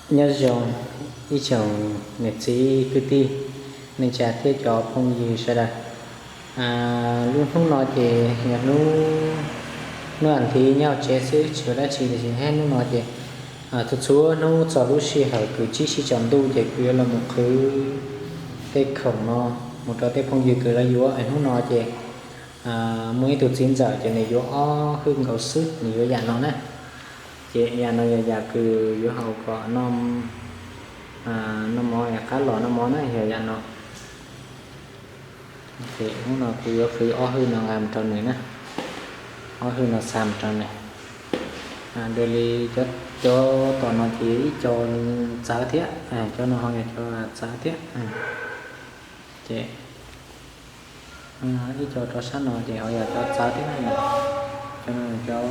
Nyob zoo ib tsoom niam txiv kwv tij, neej tsa thiab cov phooj ywg sawv daws. Lub hnub no ces yog hnub, hnub a thiv nyob hauv tsev xwb tsis ua dab tsi, tiam sis hnub no ces txhua txhua hnub txog lub sij hawm kws tsib sij tsaus ntuj ces kuv yuav los mus qhwv tej khoom no mus rau tej phooj ywg kws lawv yuav. Hnub no ces muaj ib tug txiv ntxawm ces nws yuav ob hwj nkaus xwb, nws yuav yam no na. Ces yam no yog yam kws yuav haus kom noj mov, qab los noj mov na, yog yam no. Ces hnub no kuv yuav qhwv ob hwj no nqa mus rau nws na, ob hwj no xa mus rau nws. Dua li cov tom no ces ib co txawv thiab, cov no ho yog cov txawv thiab. Ces ib co rau sab no ces ho yog cov txawv thiab na. Cov no cov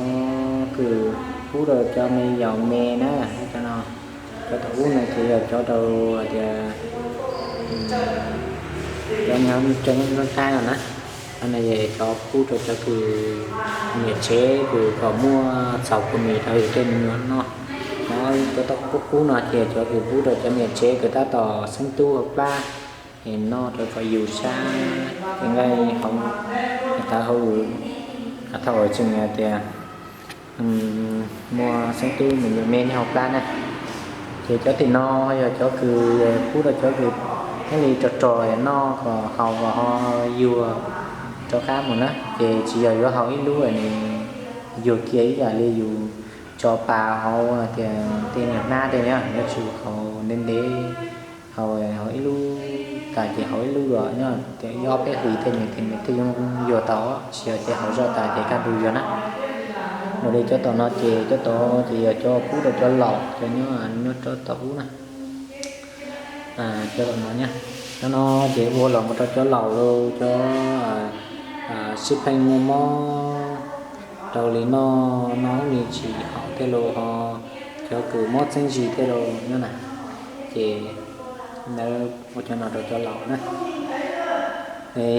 kws pub rau cov me yaus me na, cov no, cov tom ub no ces yog cov rau tias cov nyob rau nruab nrab no na. Cov no yog cov pub rau cov kws niam tsev kws kom muaj txaus kua mis rau yus tej me nyuam noj. Cov tom qub qub no ces cov kws pub rau cov niam tsev kws tab tom xeeb tub hauv plab es noj rau kom yus sab, ces nqaij hauv, thaum hauv, thaum tseem tias muaj xeeb tub me nyuam me nyob hauv plab na. Ces cov tim no yog cov kws pub rau cov kws thiaj li rog rog noj kom haus kom ho yuag rov qab mus na. Ces tsis yog yuav haus ib lub nws yuag kiag ib yam li yus tso pas hauv tias tej nyuag hnab tej na, yuav tsum haus ntev ntev, haus ib lub tas ces haus ib lub dua nyob tias ib ob peb hlis tej nws thiaj yuav yuag tau, tsis yog ces haus zoj tas ces kaj ntug yuag na. Dua li cov tom no ces cov tom ces yog cov pub rau cov laus, cov nyob nyob rau tom ub na. Cov tom no, cov no ces ua los mus rau cov laus, cov sib pheej muaj mob rau li no, noj ib me tsis haum thiaj li ho, cov kws mob txeeb zis thiaj li nyob na. Ces lawv ua cov no rau cov laus na.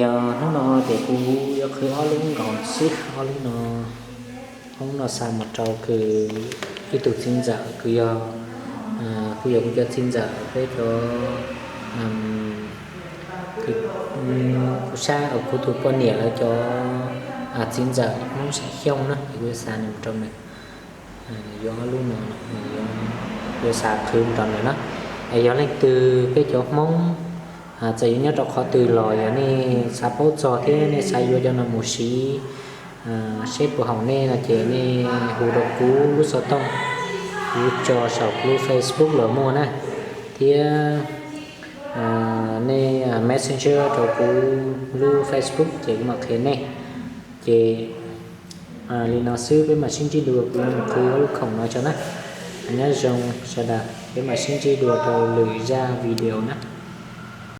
Yog hnub no ces kuv yuav qhwv ob lub nkaus xwb, ob lub no, ob lub no xa mus rau kws ib tug txiv ntxawm kws yog, kuj yog kuv cov txiv ntxawm peb cov, kuv sab uas kuv tus poj niam lawv cov txiv ntxawm Hmoob Xeem Xyooj na, kuv yuav xa mus rau nws. Yuav ob lub no, yuav xa qhwv mus rau nws na. Es yog leej twg peb cov Hmoob, txawm yuav nyob rau qhov twg los yog nej xav paub txog thiab nej xav yuav cov no mus siv seb puas haum nej no ces nej hu rau kuv lub xov tooj, kuv tso saum kuv lub Facebook los muaj na, thiab nej messenger rau kuv lub Facebook ces kuv mam qhia nej. Ces li no xwb, peb mam sib ntsib dua, kuv yuav mus qhwv ob lub khoom no tso na. Nyob zoo sawv daws, peb mam sib ntsib dua rau lwm zaj video na.